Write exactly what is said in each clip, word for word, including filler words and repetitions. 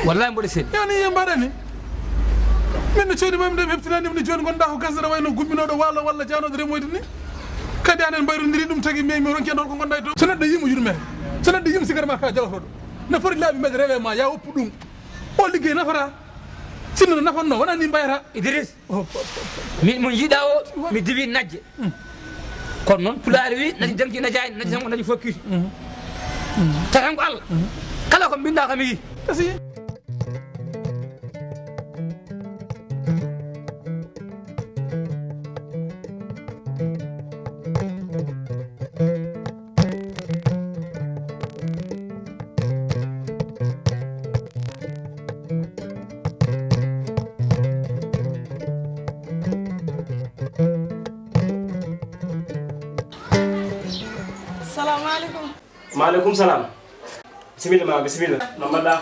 Wallahi mboɗo seeɗi. Yo ni yimɓe mbaɗani. Min no cewni mami nde mi heɓtinaani mi jooni ngonɗa ko gasdere wayno gumminooɗo waalo walla jaanooɗo remoyde ni. Kadi anen mbayrondiri ɗum tagi mbiya mi ronki en holko ngonɗa e dow. So neɗɗo yimo yurme. So neɗɗo yimo sigara ma ka jawtoɗo. No foti laabi mbaɗi rewe ma ya woppu ɗum. O liggey nafata. Sinno no nafanno wona ni mbayata. Idriss. Min mo jiiɗa o mi diwi najje. Kono noon pulaar wi naji danki najaani naji tan ko naji fokkiti. Tatan ko Allah. Kala ko mbinda kam yi. Salamu aleykum. Maaleykum salam. Bisimilla ma, bisimilla. No mbaɗɗa?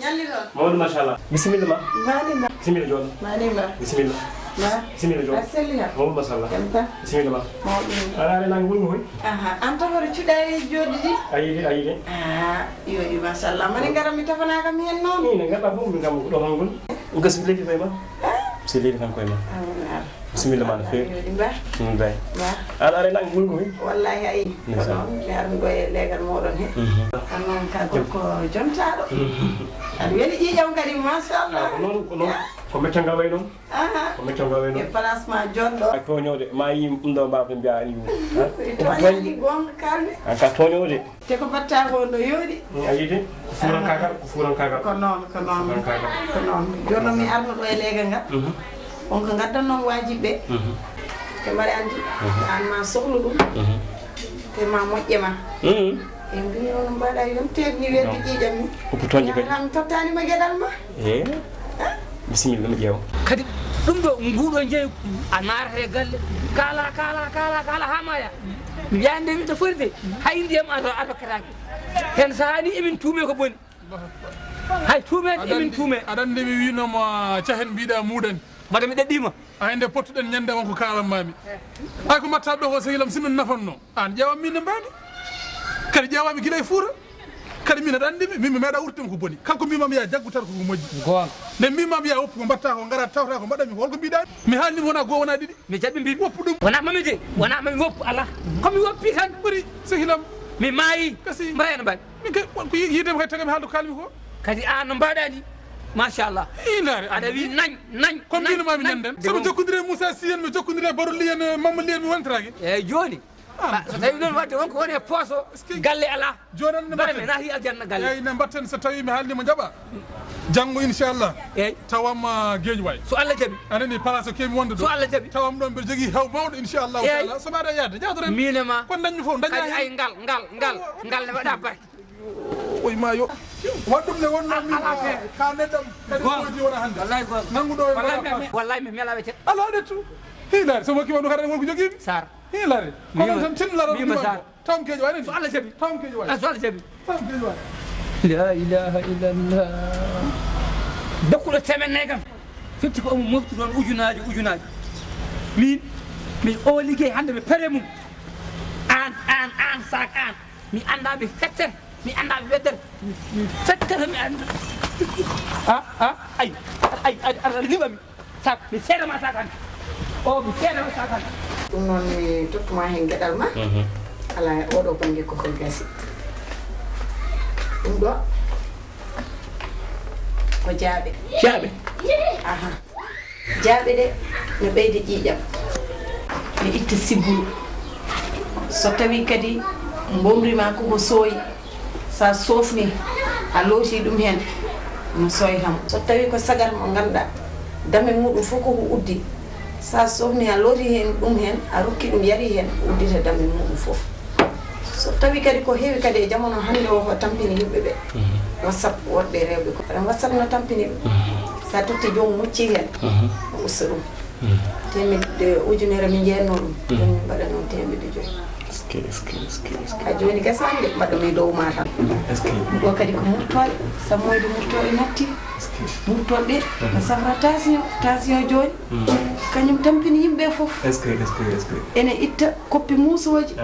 Ñalli toon. Mawɗum machallah. Bisimilla ma. Mbaɗi ma. Bisimilla jooɗo. Mbaɗi ma. Bisimilla. Ma. Bisimilla jooɗo. Aɗa selli kam? Mawɗum machallah. Jam tan? Bisimilla ma. Mawɗum. Aɗa ari nangue ɓurmi hoy? Aha, an tafata cuɗaari jooɗiɗi? Ayi de, ayi de. Ah, yooɗi machallah. Mane ngara mi tafanaka mi hen noon? Ni ne gaɗa fof min kam ko ɗo tan ngoni. Gasi leydi koye ma. Ah. Si leydi tan koye ma. Ah, wona ar. Bisimilla ma no feewi. Yooɗi mba. Ɗum day. Mba. Aɗa ari nangue ɓurmi hoy? Wallahi ayi. Ko noon, mi armi ɗo e leegal moɗon he. An noon ka gorko jontaaɗo. Aɗa weli ƴiiƴam kadi machallah. Ko noon, ko noon. Ko meccal ngal way noon. Aha. Ko meccal ngal way noon. E place ma joɗɗo. A tooñoode ma yi ɗum ɗo mbaɗa ɗum mbiya ani. Tooñani gonga kalmi. An ka tooñoode. Te ko mbatta ko no yooɗi. A yiide ko fuurankagal, ko fuurankagal. Ko noon, ko noon. Fuurankagal. Ko noon. Jooni noon mi arno ɗo e leegal ngal. On ko ngaddan noon waajiɓe ɓe. Te mbaɗa anndi an ma sohlu ɗum. Te ma moƴƴe ma. E mbin noon mbaɗa yonteede ni weeɓe ƴiiƴam ni. Uppu toñƴe kadi. Yahata mi tottaani ma geɗal ma. E bisimilla mi ƴeewa. Kadi ɗum ɗo nguɗo jeyi a naarata e galle kaala kaala kaala kaala haa maya. Mbiya nde mi to fori de hay ndiyam ato ato kataake. Hen sahaa ni emin tuume ko boni. Hay tuume emin tuume. Aɗa anndi mi wiinoma cahen mbiɗa muɗani. Mbaɗa mi ɗaɗɗima. Ay nde pottuɗen ñande on ko kaalanmami. Ay ko mbatta ɗo ko sehilam sinno nafanno. An ƴeewam min ne mbaɗi. Kadi ƴeewami gila e fuura. Kadi min aɗa anndi mi, min mi meeɗa wurtin ko boni. Kala ko mbimam ya jaggu tan ko ko moƴƴi. Goonga. Nde mbimam ya woppu ko mbatta ko ngara tawta ko mbaɗami ko holko mbiɗa. Mi haalnima wona goo wona ɗiɗi. Mi jaɓi mbimi. Woppu ɗum. Wona mami de, wona mami woppu ala. Komi woppi tan. Ɓuri sehilam. Mi maayi. Kasi. Mbayano mbaɗi. Min kay ko yi- yiide mi kay taga mi haaldo kalmi ko. Kadi an no mbaɗani. Machallah. Ilaare aɗa wi nañ nañ. Ko mbino mami ñanden. Sabu jokkondire Moussa Sy en mi jokkondire Barolli en Mamma Li en mi wontiraki. Eyyi joni. So tawi noon wadde wonko woni e pooso galle ala. Joni an ne mbatten. Naati aljanna galle. Eyyi ne mbatten so tawi mi haalnima jaɓa. Janngo inchallah. Eyyi. Tawam Guédiawaye. So Allah jaɓi. Anani place o kemi wonde ɗo. So Allah jaɓi. Tawam ɗon mbeɗa jogii hew mawɗo inchallahu taala. So mbaɗa yaade jaadoren. Min e ma. Ko dañmi fof daña. Kadi ay ngal ngal ngal ngal ne waɗa barke. Oy ma yo. Waɗ ɗum ne wonno min ka neɗɗam kadi ko wona hannde. Wallahi goonga. Nannguɗo e wallahi mi mela weccet. Ala ɗettu. Hiilaare so mokki wonno kadi wonko jogiimi. Sar. Hiilaare. Ko non tan tin laral. Tawam keejo waɗani. So Allah jaɓi. Tawam keejo waɗani. So Allah jaɓi. Tawam keejo waɗani. La ilaha illallah. Dokkuɗo temen nayi kam. Fitti ko omo mofti toon ujunaaji ujunaaji. Min mi o liggey hannde mi pare mum. An an an sak an. Mi annda mi fettere. Mi annda mi weddere. Mi fettere mi annda. A a ay ay ay aɗa liɓa mi. Sak mi seedama sak an. O mi seedama sak an. Ɗum noon mi tottuma heen geɗal ma. Ala e oɗo bannge ko koye gasi. Ɗum ɗo ko jaaɓe. Jaaɓe. Aha. Jaaɓe ɗe no ɓeyda ƴiiƴam. Mi itta sibburu. So tawi kadi mbomri ma koko sooyi, sa sofni a looti ɗum heen no sooytam. So tawi ko sagar mo ngannduɗa dame muɗum fof koko uddi, sa sofni a looti heen ɗum heen a rokki ɗum yari heen uddita dame muɗum fof. So tawi kadi ko heewi kadi e jamano hannde o ko tampini yimɓe ɓe. Whatsapp worɓe e rewɓe ko aɗa whatsapp no tampini ɗum. Sa totti joomum mocci heen o usta ɗum. Temedde ujunere mi jeenno ɗum. Ɗum min mbaɗa noon temedde joyi. Est-ce que, est-ce que, est-ce que. Ha jooni gasaani de, mbaɗɗo mi dow ma tan. Est-ce que. Ɗo kadi ko murtooɗe, sammoyde murtooɗe natti. Est-ce que. Murtooɗe ɗe, no safra tension, tension jooni. Kañum tampini yimɓe fof. Est-ce que, est-ce que, est-ce que. Ene itta koppi muusooji,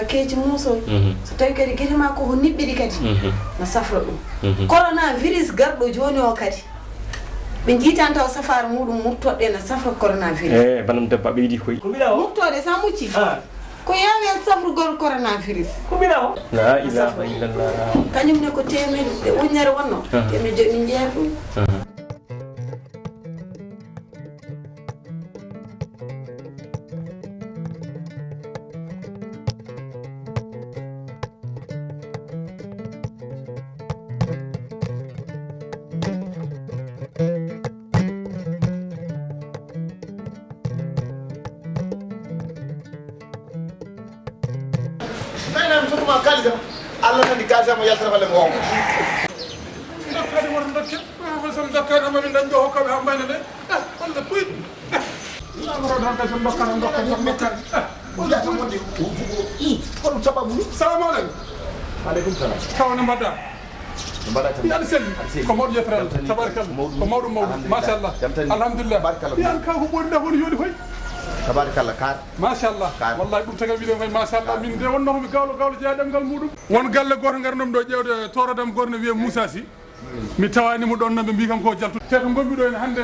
keeci muusooji. So tawi kadi gite ma koko niɓɓiɗi kadi, no safra ɗum. Coronavirus garɗo jooni o kadi. Ɓe njiitan taw safaara muɗum murtooɗe no safra coronavirus. Eh, banam debbo a ɓeydi koy. Ko mbiɗa o? Murtooɗe sa mucci. Ah. Ko yaawi en safrugol coronavirus. Ko mbiɗa o? La ilaha illallah. Kañum ne ko teemedde ujunere wonno. Ah. Teemedde jowi min jeeya ɗum. Ah. Menen mi sotuma kaalisa. Allah nandi kaalisa mo yaltata falle mo wongo. Dokkade woto dokke. Ko sam dokkade amma min dañɗo hokkaɓe hambayna de. Ah, walla puy. Salamu aleykum. Aleykum salam. Tawa no mbaɗɗa? No mbaɗa tan? Aɗa selli? Aɗa selli? Ko mawɗo yettere Allah. Tabarakallah. Ko mawɗo mawɗo. Machallah. Alhamdulillah. Tabarakallah. Yan ka ko ɓoɗi da woni yoni koy. Tabarakallah kar. Machallah. Kar. Wallahi ɗum taga mbiɗo koy machallah. Min de wonno ko mi gawlo gawlo jeeya ɗemgal muɗum. Won galle goto ngarnoo mi ɗo ƴeewde toorodam goto ne wiye Moussa Sy. Mi tawaani mo ɗoon, no ɓe mbii kam ko jaltu. Te to ngonmi ɗo ene hannde,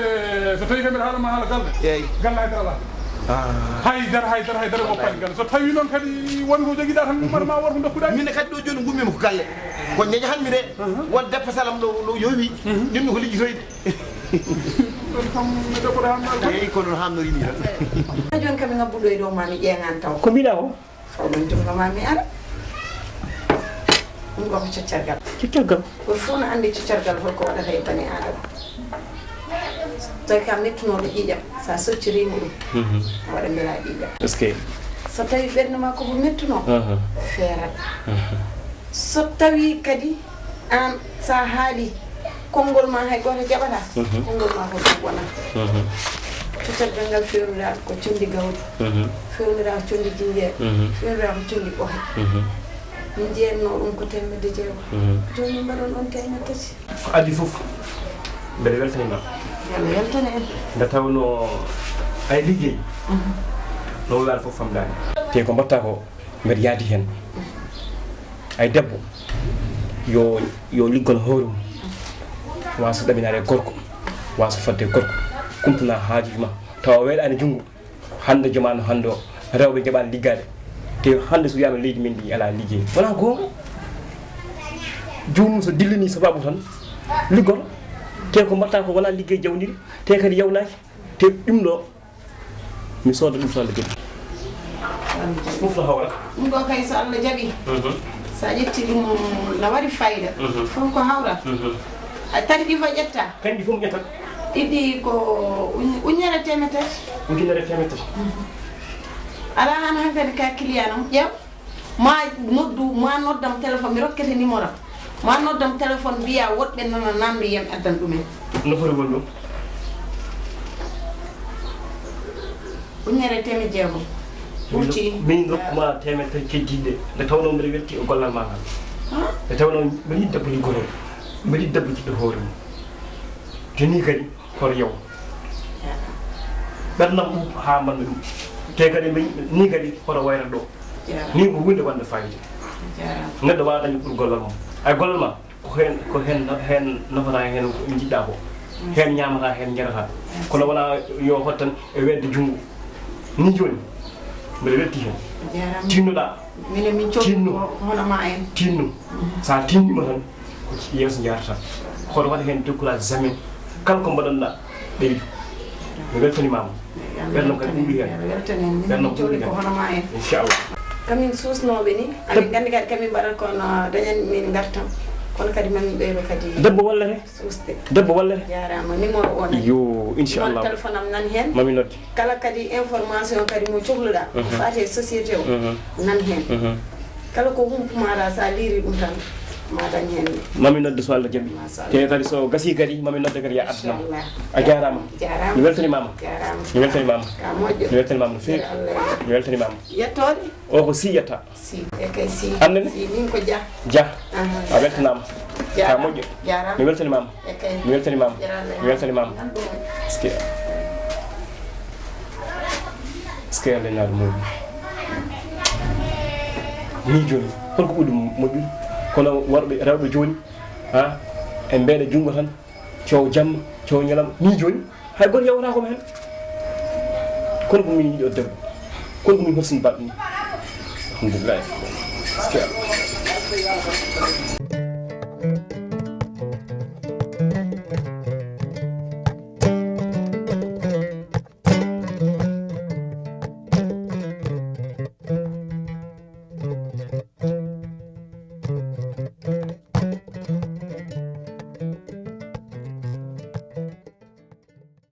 so tawii kam mbiɗa haala ma haala galle. Eey. Galle haydara alaa. Ah. Haydara, haydara, haydara woppaani galle. So tawii noon kadi won ko jogiɗaa tan, mbaɗa ma woto ko ndokkuɗaa. Min kadi ɗo jooni ngummiima ko galle. Ko ñaña han mi de. Won deppa salam ɗo, ɗo yoowi. Ɗum ko liggitoyde. Ɗum kam mi debbo ɗo hamnori. Eey, ko noon hamnori ni tan. Haa jooni kam mi ngabbuɗo e dow ma mi ƴeeŋaani taw. Ko mbiɗa o? Fawɗon junngo ma mi ara. Ɗum ko coccorgal. Coccorgal. Gooto fof no anndi coccorgal holko waɗata e bani Aadama. Tawi ka mettunooɗo ƴiiƴam, sa socciriima ɗum, a waɗa mbela ƴiiƴam. Est-ce que? So tawi ɓernde ma koko mettunoo, feerat. So tawi kadi Aan, so a haalii, konngol ma hay gooto jaɓataa, konngol ma ko ɗum wonata. Coccorgal ngal feewniraa ko conndi gawri, feewniraa ko conndi jinnjeer, feewniraa ko conndi ɓohe. Min njiyatnoo ɗum ko teemedde jeego. Jooni min mbaɗon ɗoon teemedde tati. Ko adii fof, mbeɗa weltanii ma. Yo Allah weltane en. Nde tawnoo ay liggey, no wulaare fof famɗaani. Te ko mbaɗtaa ko, mbeɗa yahdi heen. Ay debbo, yo, yo liggol hoore mum, waaso ɗaminaade gorko, waaso fodde gorko, kumtana haajuuji ma, tawa weeɗaani junngo. Hannde jamaanu hannde o, rewɓe njaɓaani liggaade. Te hannde so wiyaama leydi men ndi alaa liggey, wonaa goonga. Joomum so dillini sabaabu tan liggoto. Te ko mbaɗtaa ko wonaa liggey jawdiri, te kadi yawnaaki. Te ɗum ɗo, mi sooda ɗum so Allah jaɓi. Fof no hawra. Ɗum ɗo kay so Allah jaɓi. Mhm. So a ƴetti ɗum, no waɗi fayida. Mhm. Fof ko hawra. Mhm. A tawi ɗi fof ƴetta. Kañƴi fof mi ƴetta. Ɗiɗi ko uñ-, ujunere teemedere. Ujunere teemedere. Mhm. Alaa han hankadi ka client am ƴeew. Ma noddu, ma noddam téléphone, mi rokkete numéro am. Ma noddam téléphone mbiya woɗɓe nana namdi yam addan ɗumen. No foti won ɗum? Ujunere teemedde jeegom. Ɓurti. Min rokkuma teemedere tati keddiiɗe. Nde tawnoo mbeɗa welti e gollal ma ngal. Nde tawnoo mbeɗa yiɗi debbo liggotoo. Mbeɗa yiɗi debbo jiɗɗo hoore mum. Te nii kadi hoto yaw. Ɓernam ɓuuɓ haa mbaɗmi ɗum. Te kadi mbeɗa yiɗi nii kadi hoto wayrat ɗo. Nii ko huunde wonde fayida. Neɗɗo waawaa dañde ɓuri gollal mum. Ay gollal ma. Ko heen, ko heen, heen nafataa heen ko njiɗɗaa ko. Heen ñaamataa, heen njarataa. Kono wonaa yo hot tan e weetde junngo. Nii jooni, mbeɗa weltii heen. Tinnoɗaa. Minen min cooki ko hono ma en. Tinno. So a tinniima tan, ko yeeso njahrata. Hoto waɗ heen décourage jamais. Kala ko mbaɗanɗaa, ɓeydu. Mi weltaniima ma. Ɓernam kadi ɓuri heen. Ɓernam ɓuri heen. Inchallah. Kamin suusnooɓe ni, amin nganndi kadi kamin mbaɗat kono dañan min ngartam. Kono kadi mamin ɓeydo kadi. Debbo wallete. Suusde. Debbo wallete. Jaaraama. Numéro o nan. Yo, inchallah. Numéro téléphone am nan heen. Mami nodde. Kala kadi information kadi mo cohluɗaa, ko faati e société o, nan heen. Kala ko humpumaaɗaa, so a liiri ɗum tan, Ma dañ heen. Mami nodde so Allah jaɓi. Machallah. Te kadi so gasi kadi, mami nodde kadi ya aduna. Inchallah. A jaaraama. Jaaraama. Mi weltanimaama. Jaaraama. Mi weltanimaama. Ka moƴƴo. Mi weltanimaama no feewi. Yo Allah. Mi weltanimaama. Yettooɗe? O ko si yetta. Si, e kay si. An ne? Si, min ko Dia. Dia. Aha. A weltanaama. Jaaraama. Ka moƴƴo. Jaaraama. Mi weltanimaama. E kay. Mi weltanimaama. Jaaraama. Mi weltanimaama. Nan ɗum. Est-ce que, est-ce que Allah naaɗo moƴƴi? Ni jooni, holko ɓuri ɗum moƴƴude? Kono worɓe, rewɓe jooni, ha, en mbeeɗa junngo tan, coow jamma, coow ñalawma. Ni jooni, hay gooto yawata ko heen. Kono ko min yiɗi o debbo. Kono ko min horsini baɗɗo ni. Alhamdulillah. Est-ce que